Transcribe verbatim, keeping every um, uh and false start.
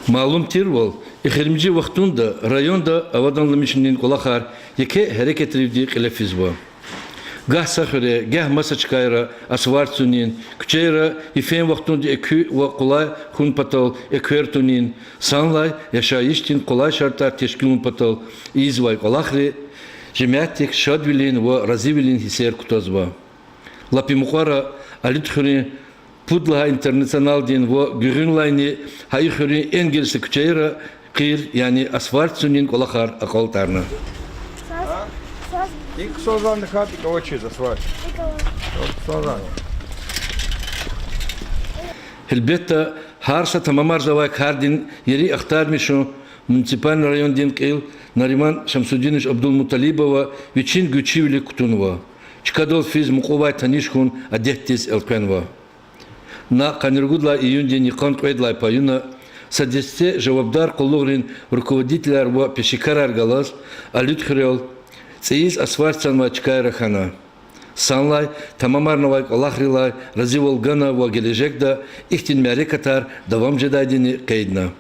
Малум тирвал, эхиримжи вахтунда районда аваданламишунин кӀвалахар еке гьерекатривди кьиле физва. Гагь са хуьре, гагь маса чкайра асфальт цунин, куьчейра йифен вахтунда экуь ва къулай хьун патал эквер тунин, санлай яшайишдин къулай шартӀар тешкилун патал ийизвай кӀвалахри жемятдик шадвилин ва разивилин гьиссер кутазва. Лап и мукьвара Алуьтхуьруьн пуд лагьай интернационалдин ва гуьгъуьнлайни гьа и хуьруьн энгелси куьчейра къир, яни асфальт цунин кӀвалахар акьалтӀарна. Гьелбетда, гьар са тамамарзавай кардин ери ахтармишун муниципальный райондин кьил Нариман Шамсудинович Абдулмуталибова вичин гуьзчивилик кутунва. Чкадал физ мукьувай таниш хьун адетдиз элкъвенва. На къанни ругуд лагьай июндин йикъан кьвед лагьай паюна са десте жавабдар къуллугърин руководителар ва пешекарар галаз Алуьтхуьрел цӀийиз асфальт санвай чкайра хьана. Санлай тамамарнавай кӀвалахрилай разивал гана ва гележегда ихьтин мярекатар давам жедайдини къейдна.